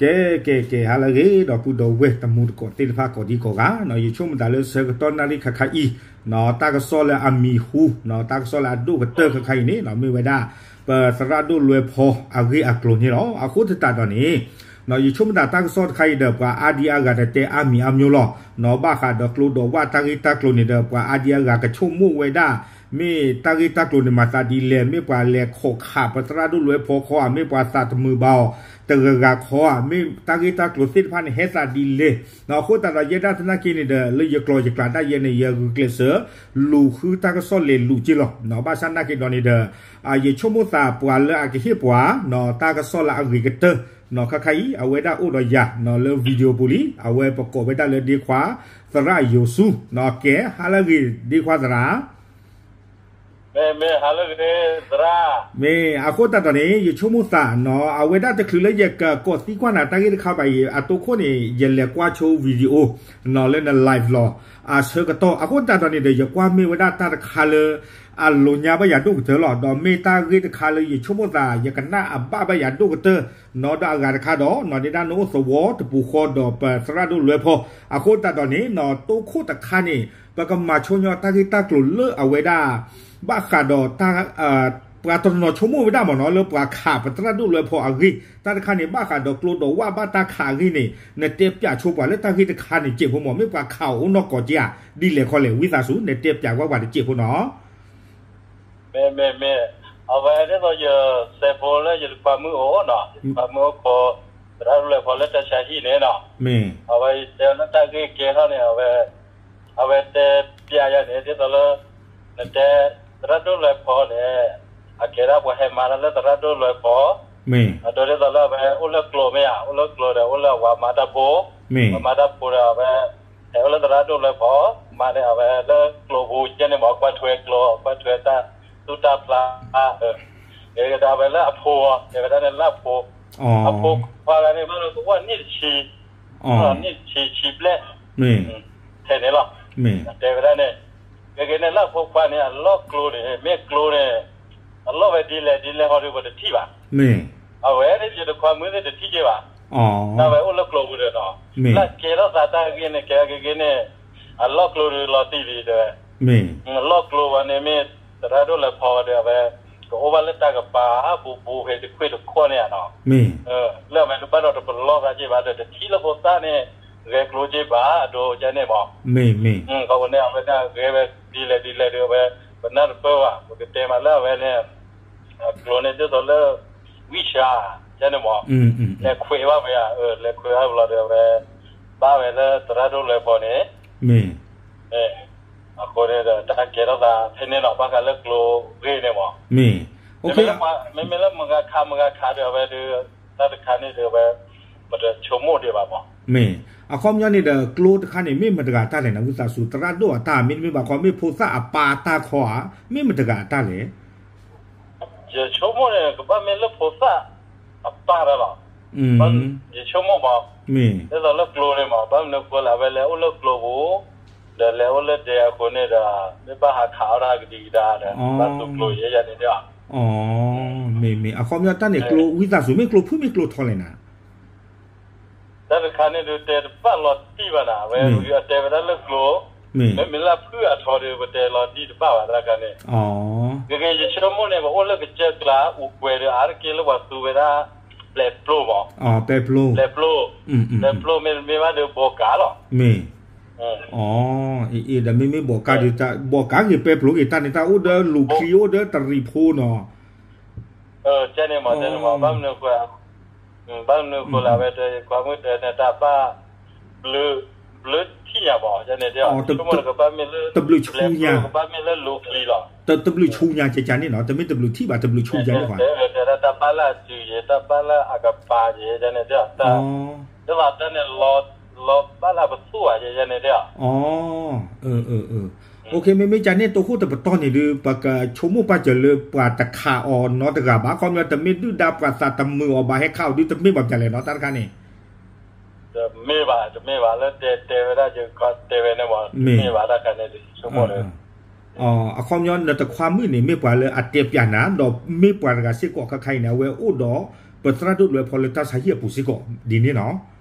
ကဲ ကဲ ကဲ ဟါလၢအဂ့ၤ ဒီပုၢ်ဒီဝဲၢ်တံၤသကိးသ့ၣ်တဖၣ်ကိးဒံကိးဂၤ, ယဆိကမိၣ်သးလၢဆၢကတီၢ်နၣ်ရံၣ်ခါခါအံၤ, တၢ်ကစီၣ်လၢအမံၤဟူ, တၢ်ကစီၣ်လၢအဒိၣ်ကတၢၢ်ခါခါအံၤန့ၣ် မ့ၢ်ဝဲဒၣ် ပသရၣ်ဒိၣ်လွဲဖီအဂ့ၢ်အကျိၤန့ၣ်လီၤ. အဃိသတးဒီးန့ၣ် ယဆိကမိၣ်သးတၢ်ကစီၣ်တခါအံၤဒီး ပှၤအါဒံအါဂၤတတဲအါမံၤအါမျိၤလီၤ. ဘၣ်ဃးဒီးကျိဒီးဝၣ်တၢ်ဂ့ၢ်တၢ်ကျိၤန့ၣ်ဒီး ပှၤအါဒံအါဂၤကဆိကမိၣ်ဝဲဒၣ် မ့ၢ်တၢ်ဂ့ၢ်တၢ်ကျိၤန့ၣ်မၤသးဒ်လဲၣ်, မ့ၢ်ပှၤလဲၤခိးခးပသရၣ်ဒိၣ်လွဲဖီခီဧါ, မ့ၢ်ပှၤသးတမုာ်ဘၣ်အီၤ တဂၤဂၤခီဧါ, မ့ၢ်တၢ်ဂ့ၢ်တၢ်ကျိၤသ့ၣ်တဖၣ်န့ၣ် ဟဲသးဒ်လဲၣ်. အဃိသတးဒီး ယဲဒၣ်သနာ်က့န့ၣ်ဒီး လၢယကျိာ်ယကျါဒၣ်ယဲန့ၣ် ယဂုာ်ကျဲးစၢး လူၤဃုတၢ်ကစီၣ်လဲၤလူၤက့လီၤ. ဘၣ်ဆၣ်သနာ်က့ဒီးန့ၣ်ဒီး ယဆိကမိၣ်သးပှၤလၢအကဟ့ၣ်ပှၤ တၢ်ကစီၣ်လၢအဂ့ၤကတၢၢ် ခါခါအံၤ အဝဲဒၣ်အိၣ်ဒီးယၤလၢ video ပူၤလံ, အဝဲပကိးဝဲဒၣ်လၢဒ့ခွါ သရၣ်ယိၤဆူ, ကဲ ဟါလၢအဂ့ၤ ဒ့ခွါသရၣ် မ့ၢ် မ့ၢ် ဟါလၢအဂ့ၤ သရၣ် မ့ၢ်အဃိသတးဒီးန့ၣ် ယဆိကမိၣ်သးနီၤ အဝဲဒၣ်တချုးလၢယကကိးသံကွၢ်နၤတၢ်ဂ့ၢ်တခါဘၣ်အံၤ အတိခိၣ်န့ၣ် ယလဲၤကွၢ်ဆိ video နီၤလၢန live လီၤ. အဆၢကတီၢ် အဃိသတးဒီးန့ၣ်ဒီး ယကွၢ်မ့ၢ်ဝဲဒၣ်တၢ်တခါလၢ အလိၤညါဘၣ်ယၤဒိၣ်ကတၢၢ်လီၤ. ဒီးမ့ၢ်တၢ်ဂ့ၢ်တခါလၢယဆိကမိၣ်သး ယကနၣ်အဘၣ်ဘၣ်ယၤဒိၣ်ကတၢၢ် နီၤဒီးအဂၤတခါဒီး နီၤဒ့ဒၣ်နအိၣ်သဝီတပူၤဃီဒီးပသရၣ်ဒိၣ်လွဲဖီ အဃိသတးဒီးန့ၣ် နီၤတိခိၣ်တခါန့ၣ် ပကမၤဆိကမိၣ်တၢ်ဂ့ၢ်တၢ်ကျိၤလၢအဝဲဒၣ် ဘၣ်ဃးဒီးတၢ် ပှၤတနီၤဆိကမိၣ်ဝဲဒၣ်မ့ၢ်နီၤ လၢပှၤခးပသရၣ်ဒိၣ်လွဲဖီအဂ့ၢ် တၢ်တခါန့ၣ် ဘၣ်ဃးဒီးကျိဒီးဝၣ်ဘၣ်တၢ်ခးအဂ့ၢ်န့ၣ် နတဲပျးဆိပှၤလၢတၢ်ဂ့ၢ်တခါန့ၣ် စဲးဖိမ့ၢ် မ့ၢ်ပှၤခးအီၤအိၣ်နီၢ်ကီၢ်က့ဧါ ဒ်လဲၣ်ခီလဲၣ် ဝံသးစူၤ နတဲပျးကွၢ်ပှၤတစဲးဖိနီၤ မ့ၢ် မ့ၢ် မ့ၢ် အဝဲဒ်သိးယစဲးဖိလၢယတခွါမုၣ်အိၣ်နီၤ ယတခွါမုၣ်အိၣ်ခိး သရၣ်ဒိၣ်လွဲဖီလၢတၢ်ဆါဟံၣ်န့ၣ်နီၤ မ့ၢ် အဝဲတဲလၢတၢ်ဂ့ၢ်ကဲထီၣ်န့ၣ် အဝဲ အဝဲတဲပျးယၤန့ၣ် ဒ်သိးလၢ နတဲ သရၣ်ဒိၣ်လွဲဖီန့ၣ် အကဲဒၣ်ပှၤဟဲမၤတၢ်လၢသရၣ်ဒိၣ်လွဲဖီ မ့ၢ် အဒိဒ်သိးလၢအဝဲအိၣ်လၢကျိၤမ့ၢ်ဧါ အိၣ်လၢကျိၤဒီးအိၣ်လၢအဝၤမၤတၢ်ဖိ မ့ၢ် ပှၤမၤတၢ်ဖိဒီးအဝဲ ဟဲအိၣ်လၢသရၣ်ဒိၣ်လွဲဖီ မၤန့ၣ် အဝဲလၢကျိၤပူၤကဲန့ၣ်မ့ၢ် ကွၢ်ထွဲကျိၤ ကွၢ်ထွဲတၢ်သူၣ်တၢ်ဖျါ ကဲကဒီးအဝဲလၢအဖိ တဲဝဲဒၣ်န့ၣ်လၢအဖိ အဖိခွါဂၤန့ၣ် ဘၣ်လီၤကဝီၤနံၣ်တဆံ နံၣ်တဆံဆံဘျဲၣ် ထဲန့ၣ်လီၤ တဲဝဲဒၣ်န့ၣ် ကဲကဲန့ၣ်လၢအဖိခွါန့ၣ် အလီၢ်ကျိၤန့ၣ် မ့ၢ်ကျိၤန့ၣ် အလီၢ်ဝဲဒ်လဲၣ်ဒ်လဲၣ်ဟီဒီးပတထံၣ်ဘၣ် အဝဲန့ၣ်ယတခွါမုၣ်သ့ၣ်တထံၣ်က့ၤဘၣ် တၢ်ဝဲအိၣ်လၢကျိၤပူၤဒီးနီၤ လၢကဲထီၣ်သးတၢ်ဂ့ၢ်န့ၣ် ကဲကဲကဲန့ၣ် အလီၢ်ကျိၤဒီးလီၤတံၢ်လံတဲဝဲ အလီၢ်ကျိၤဝဲန့ၣ်မ့ၢ် သရၣ်ဒိၣ်လဲၤဖီဝဲဒီးအဝဲ ကအိၣ်ဘၣ်လၢတၢ်ကပၤ ဘူးဘူးဖဲတခွ့တခီန့ၣ်ဧါနီၤ လၢအဝဲတဘၣ်ဒီးတပလီၢ်သးက့ၤဘၣ်ဒီး တထံၣ်လၢဖိသၣ်န့ၣ် ဂဲၤကျိၤက့ၤဘၣ်အဒိကဲန့ၣ်မး ခီဖျိန့ၣ် အဝဲဒၣ်ဂဲၤဝဲဒ်လဲၣ်ဒ်လဲၣ်ဒီးအဝဲ ပနၢ်တပၢၢ်ဘၣ် ပကတဲမးလၢအဝဲန့ၣ် အကျိၤန့ၣ်ဒ်သိးလၢ ဝံၡါ ကဲန့ၣ်မး လဲၤခွဲးဘၣ်ဝဲဧါ လဲၤခွဲးဘၣ်ဝဲလီၤဒီးအဝဲ ဘၣ်ဝဲလၢသရၣ်ဒိၣ်လဲၤဖီန့ၣ် မ့ၢ် အဃိန့ၣ်ဒီး တၢ်ကဲထီၣ်သးဖဲန့ၣ်နီၤ ဘၣ်ဃးလၢကျိၤဂ့ၢ်န့ၣ်မး မ့ၢ် မ့မ့ၢ်လၢမဂၤခးမဂၤခးဒီးအဝဲဒီး တၢ်တခါန့ၣ်ဒီးအဝဲ ပတဆိကမိၣ်ဒံးဘၣ်မး မ့ၢ် အခီပညီန့ၣ်ဒီး ကျိတခါန့ၣ် မ့ၢ်မတၤတဂၤအတၢ်လဲၣ်န့ၣ် ဝံသးစူၤ သရၣ်ဒိၣ်အတၢ်မ့တမ့ၢ်ဘၣ်ခီ မ့ၢ်ဖိသၣ်အပၢ်အတၢ်ခီဧါ မ့ၢ်မတၤတဂၤအတၢ်လဲၣ် ယဆိကမိၣ်န့ၣ် ကဘၣ်မ့ၢ်လၢဖိသၣ်အပၢ်တၢ်လီၤ. ယဆိကမိၣ်မး, ဒ်သိးလၢကျိၤန့ၣ်မး ဘၣ်မနုၤဃိလဲၣ် အဝဲလဲၤအိၣ်လၢကျိၤပူၤ, ဒီးလဲၤအိၣ်လၢဒဲအဃိန့ၣ်ဒီး မ့ၢ်ဘၣ်ဟးခးအီၣ်တၢ်ကဒံကဒါဒီး ဘၣ်သူကျိၤယဲယၤန့ၣ်ဒီး မ့ၢ်မ့ၢ် အခီပညီတၢ်န့ၣ် ကျိၤဝံသးစူၤ မ့ၢ်ကျိၤဖုၣ်မ့ၢ်ကျိၤထီလဲၣ်နၤ တၢ်တခါန့ၣ်ဒုးတဲတဘၣ်လီၤတံၢ်ဘၣ်နၤ, အဝဲအတဲဝဲဒၣ်လၢကျိၤ, မ့မ့ၢ်လၢဖုၣ်အထီဒီး ပတဲလီၤတံၢ်တဘၣ်ဘၣ်တၢ်တခါန့ၣ်, ဂ့ၤဂ့ၤယဆိကမိၣ်န့ၣ် ပအိၣ်လၢကစၢၢ်ကျါ အူကွဲၤဒီးအါတက့ၢ်လၢပှၤသူဝဲဒၣ် ပျဲၤပျိမး, ပျဲၤပျိ, ပျဲၤပျိမ့တမ့ၢ်ဘၣ်ဒီးဘီကးလီၤ, မ့ၢ် အံၤဒီးမ့မ့ၢ်ဘီကးဒီး ဘီကးဂ့ၤ ပျဲၤပျိဂ့ၤ တၢ်န့ၣ်တၢ်အိၣ်ဒီးလူၤချံအိၣ်ဒီးတရံးဖိနီၤ ကဲန့ၣ်မး ကဲန့ၣ်မး ဘၣ်မနုၤဃိ, ဘၣ်မနုၤဃိလၢအဝဲတဲ ကွၢ်မုၢ်တဲန့ၣ် တၢ်ဘၣ် ဘျၢထံၣ်ညါမး ကဲန့ၣ်တဲအီၤ ဆိကမိၣ်လၢကဘၣ်မ့ၢ်လၢ တဘျုးဆူညါ ကဘၣ်မ့ၢ်လၢလူၤချံလီၤ, တဘျုးဆူညါကကန့ၣ်နီၤ တမ့ၢ်တဘျုးထံၣ်ဘၣ် တဘျုးဆူညါန့ၣ် တဲတဲဒၣ်တၢ်ဘၣ်လၢအစုယဲ တၢ်ဘၣ်လၢအကပၤယဲ ကဲန့ၣ်တဲအီၤ တၢ် ဒ်သိးတၢ်န့ၣ် လီၤဘၣ်လၢပသူၣ်ဘၣ်ယဲ ကဲန့ၣ်တဲအီၤ အ မ့မ့ၢ်ကန့ၣ် တိခိၣ်တပတီၢ်န့ၣ်ဒုး ပကဆိကမိၣ်ပာ်စၢၤလၢပှၤတခးအီၤနီတဂၤဘၣ် ခီပညီတမ့ၢ်ဒုၣ်ဒါပှၤသးတမုာ်အီၤဘၣ် ဟဲခးအီၤဒုးတမ့ၢ်ဘၣ်ပျၢ်လဲၣ်နီၤ တၢ်တခါန့ၣ် တမ့ၢ်ဘၣ် တမ့ၢ်ဘၣ် လၢတဲတဲဝဲဒၣ်ယကတဲဝဲန့ၣ်မး တမ့ၢ်ဘၣ်တၢ်တခါန့ၣ် ဆိကမိၣ်လၢ အခီပညီနတခွါမုၣ်န့ၣ် မ့ၢ်ပှၤလၢအတဲပျၢ်နၤ ဒီးမ့ၢ်ပှၤတဂၤစ့ၢ်ကီးခါခါအံၤန့ၣ် အဝဲအိၣ်ဒီး ပသရၣ်ဒိၣ်လွဲဖီလၢတၢ်ဆါဟံၣ်အပူၤစ့ၢ်ကီးဒ်န့ၣ်နီၤ.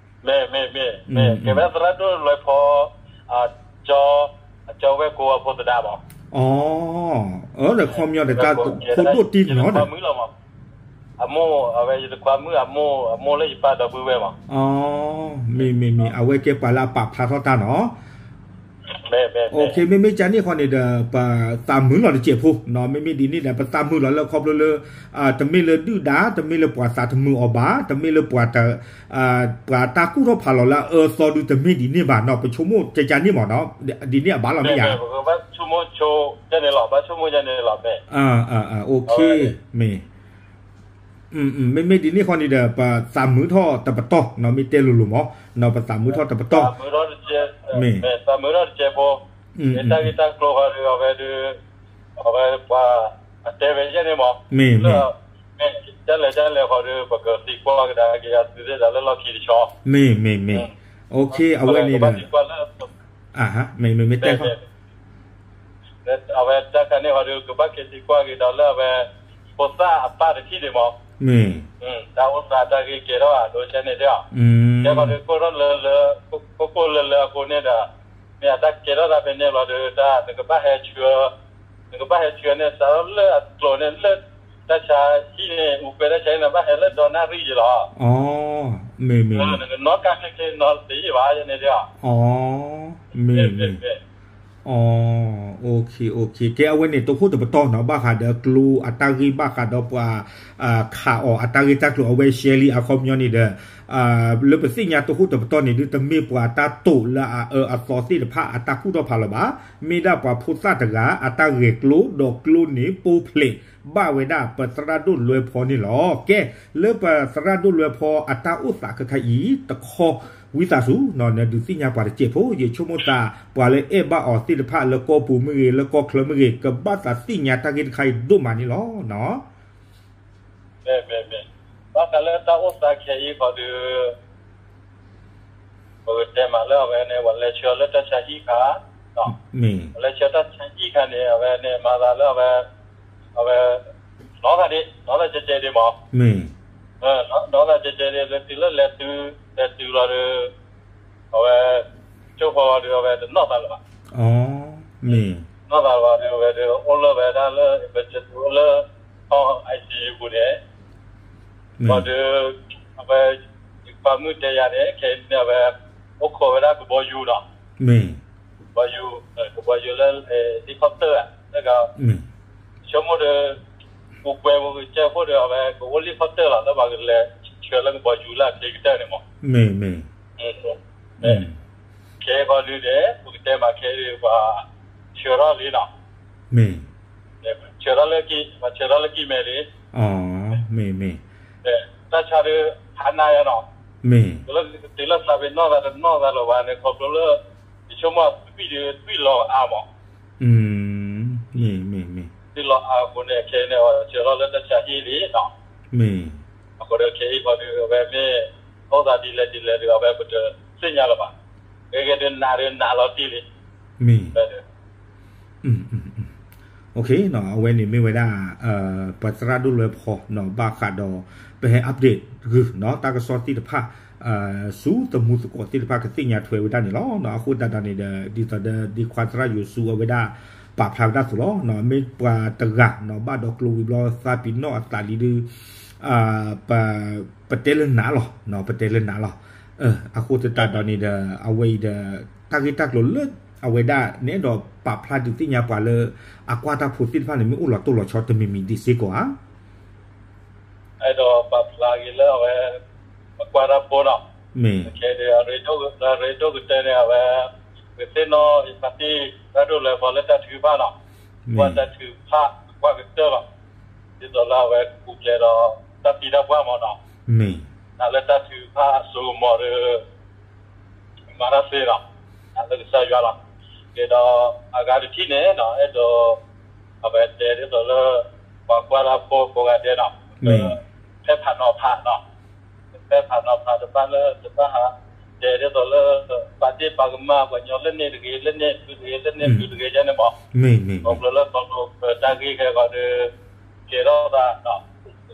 မ့ၢ် မ့ၢ် မ့ၢ် ကဲဝဲသရၣ်ဒိၣ်လွဲဖီ အကၠီ အကၠီဝဲၢ်ကိအဖိသဒါမး. အီၤ အခီပညီဒီးတၢ်ဖိဒိၣ်တံၢ်နီၤဒီး အမိၢ် အဝဲယတခွါမုၣ်အမိၢ် အမိၢ်လၢယပၢ်ဒီပုၢ်ဝဲၢ်မး. မ့ၢ် မ့ၢ် မ့ၢ် အဝဲကဲပှၤလၢအပာ်ဖျါထီၣ်တၢ်နီၤ. မ့မ့ၢ်ကန့ၣ်ဃီန့ၣ်ဒီး ပသးမုာ်လီၤတစဲးဖိနီၤ. မ့မ့ၢ်ဒ်န့ၣ်ဒီး ပသးမုာ်လီၤလၢခီဖျိလၢ တမ့ၢ်လၢဒုၣ်ဒါ တမ့ၢ်လၢပှၤသးတမုာ်အီၤဘၣ်, တမ့ၢ်လၢပှၤ ပှၤတၢ်ကူၣ်ထီၣ်ဖးလီၤလၢအအၢအသီဒုးတမ့ၢ်ဒ်န့ၣ်ဘၣ်နီၤ. ပဆိကမိၣ်ကကန့ၣ်မးနီၤ. ဒ်န့ၣ်အဘၣ်လီၤမ့ၢ်ဧါ. မ့ၢ် မ့ၢ်ဒ်န့ၣ်ဃီန့ၣ်ဒီး ပသးမုာ်ထီၣ်တပတီၢ်နီၤ. မ့မ့ၢ်ဒ်န့ၣ်ဃီန့ၣ်ဒီး ပသးမုာ်ထီၣ်တပတီၢ်နီၤ. မ့ၢ်တဲလိၤလိၤမးနီၤ. ပသးမုာ်ထီၣ်တပတီၢ်. မ့ၢ် သးမုာ်ထီၣ်တစဲးဖိ တၢ်ဂ့ၢ်တၢ်ကျိၤဃီဒီး အဝဲဒုး အဝဲပှၤ အတဲဝဲယဲၢ်န့ၣ်မး မ့ၢ် မ့ၢ် ကလဲၤကလဲၤဃီဒီး ပကသံကွၢ်ကဒါက့ၤသုသ့ၣ်ဒီးလၢလီၢ်ခံတဆီ. မ့ၢ် မ့ၢ် မ့ၢ် အဝဲန့ၣ်ဒီး မ့ၢ် မ့ၢ် မ့ၢ်တဲ အဝဲတၢ်ခါန့ၣ်ဃီဒီး ကဘၣ်က့ၤသံကွၢ်က့ၤဒီးလၢအဝဲ ဖိသၣ်အပၢ်တထံၣ်န့ၣ်မး. မ့ၢ် တၢ်အိၣ်သးတၢ်ဂ့ၢ်ကဲထီၣ်အဒိကဲန့ၣ်တဲအီၤ တဲဃီဒီး ကိၢ်ထီၣ်လၢလၢ ကိၢ်ကိၢ်လၢလၢအဃိန့ၣ်ဒီး မ့ၢ်အတၢ်ကဲထီၣ်သးဖဲန့ၣ်လီၤဒီး တၢ်နကဘၣ်ဟဲဆှၢ နကဘၣ်ဟဲဆှၢန့ၣ် စးထီၣ်လၢအကျိၤန့ၣ် လၢတၢ်ဆါဟံၣ်န့ၣ် အူကွဲတၢ်ဆါဟံၣ်န့ၣ် ဘၣ်ဟဲလၢဒီနၣ်ရံၣ်ယံၤလီၤ. မ့ၢ် မ့ၢ် နကနီၣ်ကါချ့ချ့နီတယံာ်ဘၣ်ယဲန့ၣ်တဲအီၤ. မ့ၢ် မ့ၢ် မ့ၢ် ကဲ အဝဲန့ၣ် တဟိၣ်တပတီၢ်နီၤ ဘၣ်ဃးဒီးကျိအတၢ်ဂ့ၢ် ဘၣ်ဃးဒီးပှၤ ခးအီၤအတၢ်ဂ့ၢ်တၢ်ကျိၤ အဝဲရှဲလံအခီပညီန့ၣ်ဒီး လၢပသ့ၣ်ညါတဟိၣ်တပတီၢ်န့ၣ်ဒုး တမ့ၢ်ပှၤတၢ်တိာ်လၢအအၢအသီသ့ၣ်တဖၣ်အတၢ်ကူၣ်ထီၣ်ဖးလီၤဘၣ်. မ့ၢ်ဒၣ်ပှၤဖိသၣ်တဂၤအတၢ်ဂဲၤကျိ ဒီးကျိန့ၣ်ပိၢ်ဖျဲးဘၣ်ဝဲဒၣ်ပသရၣ်ဒိၣ်လွဲဖီန့ၣ်လီၤ. ကဲ လၢပသရၣ်ဒိၣ်လွဲဖီအတၢ်အိၣ်သးခဲခါအံၤ တခီဝံသးစူၤ နဒုးသ့ၣ်ညါပှၤတစဲးဖိ ယဆိကမိၣ်သး ပှၤလၢအဲၣ်ဘၣ်အီၤသ့ၣ်တဖၣ်လၢကီၢ်ပူၤမ့ၢ်ဂ့ၤ လၢကီၢ်ချၢမ့ၢ်ဂ့ၤ ကဘၣ်သးသ့ၣ်ညါတၢ်ဂ့ၢ်တခါအံၤဒိၣ်မးန့ၣ်လီၤ. မ့ၢ် မ့ၢ် မ့ၢ် ဘၣ်ဃးလၢတၢ်အိၣ်သးခဲအံၤဃီဒီး ပကတဲမးလၢအဝဲန့ၣ် ပှၤလဲၤဆှၢလၢတၢ်ဆါဟံၣ်ခါ ပှၤလဲၤဆှၢတၢ်ဆါဟံၣ်ခါန့ၣ် အဝဲန့ၣ်မၤသးလၢအဝဲ အဝဲ နီၢ်သးဒ် နီၢ်သးကဲကဲဒ်မး နီၢ်သးကဲကဲဒ် လၢတုၤလၢလဲၤတုၤ လဲၤတုၤလီၤဒီး အဝဲ ကၠိဖိဒီး အဝဲတနီၢ်သးလၢၤဘၣ်. နီၢ်သးလၢၤဘၣ်ဒီး အဝဲဒီးအိၣ်လၢဝဲဒၣ်လၢ ပကအိၣ်လၢ ဟီၣ် ICU ပူၤန့ၣ် ဘၣ်ဒီး အဝဲ ယပၢ်မုၣ်တဲယၤန့ၣ် ခဲအံၤန့ၣ် အဝဲ အိၣ်ခိးဝဲဒၣ်ကဘီယူၤနီၤ ကဘီယူၤ ကဘီယူၤလၢ helicopter လၢက ဆိကမိၣ်ဒီး ပူၤကွဲးပူၤကစၢၢ်ခိၣ်ဒီး အဝဲကအိၣ် helicopter လီၤ လၢပှၤကလဲၤဆှၢလၢကဘီယူၤလၢအချ့ကတၢၢ်န့ၣ်မး ခဲအံၤဃီဒုးန့ၣ် ပကတဲမးခဲအံၤဒုး ပှၤဆှၢထီၣ်လံနီၤ ဆှၢထီၣ်လၢကံၢ် ပှၤဆှၢထီၣ်လၢကံၢ်မဲာ်လံ တၢ်ဆါဒုး ဟးနးယၤနီၤ တုၤလၢသးပ့ၤနီၣ်သးတနီၣ်သးလၢၤဘၣ်န့ၣ် ခီဖျိလၢ ယဆိကမိၣ်သွံၣ်ဒုးသွံၣ်လီၤအါမး သွံၣ်လီၤအါအဃိန့ၣ် ခဲအံၤန့ၣ် ဆှၢထီၣ်လၢတၢ်ဆါဟံၣ်လံနီၤ အဃိဒီးခဲအံၤဃီဒုး အဝဲမ့ၢ်အိၣ်သးဒ်လဲၣ်ဒ်လဲၣ်ဒီး အဝဲပတသ့ၣ်ညါလၢၤဘၣ် ဂ့ၤဂ့ၤဒုးနးဒုးနးလီၤတံၢ်လံ အဝဲန့ၣ်မ့ၢ်ဝဲဒၣ် ပသရၣ်ဒိၣ်လွဲဖီနီၤ ဘၣ်ဃးဒီး ပဟဲ update ဂုာ်နီၤ တၢ်ကစီၣ်သ့ၣ်တဖၣ် ဆူသမူသကိးသ့ၣ်တဖၣ်ကသ့ၣ်ညါထွဲဝဲဒၣ်န့ၣ်လီၤ. အဃိသတးဒီးန့ၣ်ဒီး ဒ်သိးဒီးဒ်ခွါသရၣ်ယိၤၡူအဝဲဒၣ် ပာ်ဖျါဝဲဒၣ်အသိးလီၤ. မ့ၢ်ပှၤတဂၤနီၤ ဘၣ်ဒီးကျိဝံၤဘျီသးပ့ၤနီၣ်အသးလံဒုး ပ ပတဲလၢနးလီၤ ပတဲလၢနးလီၤ. အဃိသတးဒီးန့ၣ်ဒီး အဝဲအံၤဒီး တၢ်ဂ့ၢ်တၢ်ကျိၤလၢအဝဲဒၣ်န့ၣ်ဒီး ပာ်ဖျါဒုးသ့ၣ်ညါပှၤလၢ အကွၢ်တၢ်ဖိသ့ၣ်တဖၣ်န့ၣ် မ့ၢ်အိၣ်လီၤတိၢ်လီၤဆီတမံၤမံၤဒံးစ့ၢ်ကီးဧါ. အဲၣ်ဒိးပာ်ဖျါက့ၤလၢအဝဲ အကွၢ်တၢ်ဖိနီၤ ခဲအံၤဒုးအရ့ဒိၣ်ကတၢၢ်န့ၣ် အဝဲ ပသ့ၣ်နီၣ်ယဖါတံၢ် သရၣ်ဒိၣ်လွဲဖီလၢတၢ်ထုကဖၣ်နီၤ ကွၢ်တၢ်ထုကဖၣ် ကွၢ်ကတၢၢ်လီၤ. ဒ်သိးလၢအဝဲကပူၤဖျဲးဒီး တၢ်သံတၢ်ပှၢ်မးနီၤ တၢ်လၢတၢ်ထုကဖၣ်အစိကမီၤဒီး မၤတၢ်သ့လီၤ. တၢ်လၢကစၢ်ယွၤလီၤ. ကဲဒီးအဂၤတထံၣ်န့ၣ်နီၤ အဲၣ်ဒိး အဝဲတဲဒ်သိးလၢ ပှၤကွၢ်တၢ်ဖိကိးဂၤဒဲးနီၤ ဖဲဖးနီၤဖးနီၤ ဖဲဖးနီၤဖးတဘၣ်လၢတဘၣ်ဟး တဲဒ်သိးလၢ ပာ်တ့ၢ်ပာ်ကမၣ်ပှၤညီလၢန့ၣ်တဂ့ၤ လၢန့ၣ်ဖုတဂ့ၤ လၢန့ၣ်ဖုတဂ့ၤယဲန့ၣ်မး ခီဖျိလၢခီဖျိတၢ်ဂ့ၢ်ခဲဂီၤဒီး ကဲထီၣ်သး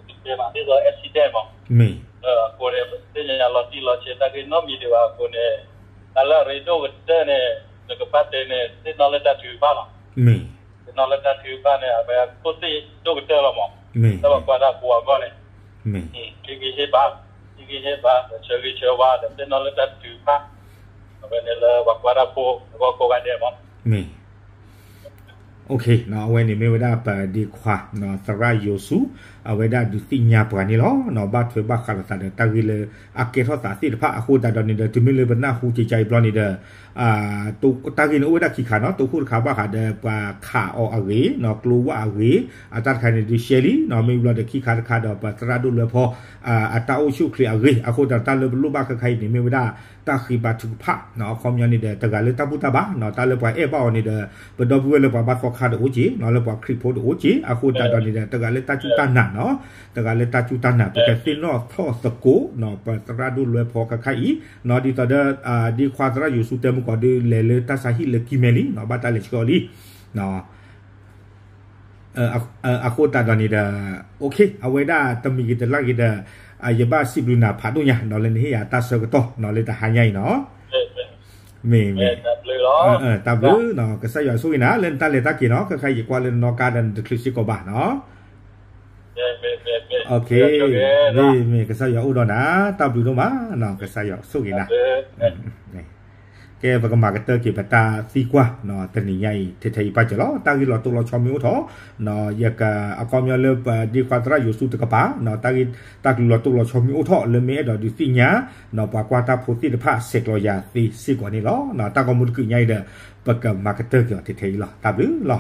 ဒီး မ့ၢ်ဒ်သိး accident မး, အဃိန့ၣ် ပသ့ၣ်ညါလီၤတံၢ်လီၤဆဲးတၢ်ဂ့ၢ်နီတမံၤဒံးဘၣ်အဃိန့ၣ်, တၢ်လၢအရ့ဒိၣ်ကတၢၢ်န့ၣ် နကဘၣ်တဲန့ၣ် သ့ၣ်နီၣ်လၢတၢ်ထုကဖၣ်လီၤ. သ့ၣ်နီၣ်လၢတၢ်ထုကဖၣ်န့ၣ် အဝဲအခိၣ်သ့ၣ်ဒိၣ်ကတၢၢ်လီၤမး, လၢပှၤကွၢ်တၢ်ဖိအဂီၢ်န့ၣ်, ဟ့ၣ်ဂံၢ်ဟ့ၣ်ဘါ, ဟ့ၣ်ဂံၢ်ဟ့ၣ်ဘါ ဒီးဆၢဂ့ၤဆၢဝါ ဒီးသ့ၣ်နီၣ်လၢတၢ်ထုကဖၣ် အဝဲန့ၣ်လၢပှၤကွၢ်တၢ်ဖိအဂီၢ်ကိးဂၤဒဲးမး. မ့ၢ် အဝဲန့ၣ်မ့ၢ်ဝဲဒၣ်ပဒ့ခွါ သရၣ်ယိၤစူး အဝဲဒၣ်ဒုးသ့ၣ်ညါပှၤန့ၣ်လီၤ. ဘၣ်ထွဲဘၣ်ဃးလိာ်သးဒီးတၢ်ဂ့ၢ်လၢအကဲထီၣ်သးသ့ၣ်တဖၣ်အဃိသတးဒီးန့ၣ်ဒီး တုၤမ့ၢ်လၢပနၢ်ဟူကကါအံၤဘျီန့ၣ်ဒီး တၢ်ဂ့ၢ်န့ၣ်အိၣ်ဝဲဒၣ်ခံခါနီၤ, တခိၣ်တခါဘၣ်ဃးဒီးပှၤခးအီၤအဂ့ၢ်, ကျိဝၣ်အဂ့ၢ်, အတၢ်တခါန့ၣ်ဒုးရှဲလံ, မ့ၢ်ဘျီဒီးခံခါတခါဒီးပသရၣ်ဒိၣ်လွဲဖီ အတၢ်အိၣ်ဆူၣ်အိၣ်ချ့အဂ့ၢ်, အဃိသတးဒီးတၢ်လၢပလိၣ်ဘၣ်ခဲခါအံၤန့ၣ် မ့ၢ်ဝဲဒၣ်တၢ်ဃ့ဘါထုကဖၣ်, အခီပညီန့ၣ်ဒီး တဂၤလၢတၢ်ဘူၣ်တၢ်ဘါနီၤ, တၢ်လၢပှၤအဲၣ်ဘၣ်အီၤန့ၣ်ဒီး ပဒီပုၢ်ဝဲၢ်လၢပှၤဘါသီခါတအိၣ်က့ၤ, လၢပှၤခရံာ်ဖိတအိၣ်က့ၤ, အဃိသတးဒီးန့ၣ်ဒီး တဂၤလၢတၢ်စူၢ်တၢ်နာ်နီၤ, တဂၤလၢတၢ်စူၢ်တၢ်နာ် ပကသ့ၣ်နီၣ်ထီၣ်သကိး ပသရၣ်ဒိၣ်လွဲဖီခဲခါအံၤ, ဒ်သိးဒီး ဒ့ခွါသရၣ်ယိၤစူးတဲမုၢ်ကီးဒုးလဲၤလၢတၢ်ဆါဟံၣ်လၢကံၢ်မဲလံ, ဘၣ်တၢ်လဲၤဆှၢအီၤလံ အဃိသတးဒီးန့ၣ်ဒီး အဝဲဒၣ်တမံၤဂ့ၤတလၢ်ဂ့ၤဒီး ယဘၣ်စံးဘျုးနၤဖးဒိၣ်ညါ ဒီးလၢနဟ့ၣ်ယၤတၢ်ဆၢကတီၢ်လၢတဟါညါအံၤနီၤ. မ့ၢ်မ့ၢ်, တၢ်ဘျုး, ကစၢ်ယွၤဆိၣ်ဂ့ၤနၤ လၢနတၢ်လဲၤတၢ်က့ၤနီၤ, ခဲခါအံၤယကွၢ်လၢနနီၢ်ကါဒီးနတချုးစ့ၢ်ကီးဘၣ်နီၤ. မ့ၢ်မ့ၢ်, ကစၢ်ယွၤအိၣ်ဒီးနၤ, တၢ်ဘျုးဒိၣ်မး, ကစၢ်ယွၤဆိၣ်ဂ့ၤနၤ. ကဲ ပကမၤကတၢၢ်က့ၤပတၢ်သံကွၢ် တနံၤညါအံၤ ထဲထဲအံၤပာ်စၢၤလီၤ. တၢ်ဂ့ၢ်လီၤတိၢ်လီၤဆီမ့ၢ်အိၣ်ထီၣ်, ယကအခီပညီလၢပဒ့ခွါသရၣ်ယိၤစူးတကပၤ, တၢ်ဂ့ၢ်တၢ်ကလုၢ်လီၤတိၢ်လီၤဆီမ့ၢ်အိၣ်ထီၣ် လၢမ့ၢ်အဲၣ်ဒိးဒုးသ့ၣ်ညါ ပှၤကွၢ်တၢ်ဖိသ့ၣ်တဖၣ် ဆဲးကျိးယၤသ့စ့ၢ်ကီးန့ၣ်လီၤ. တၢ်ဂီၤမူတကုးညါအံၤဒီး ပကမၤကတၢၢ်က့ၤအီၤထဲထဲအံၤလီၤ. တၢ်ဘျုးလီၤ.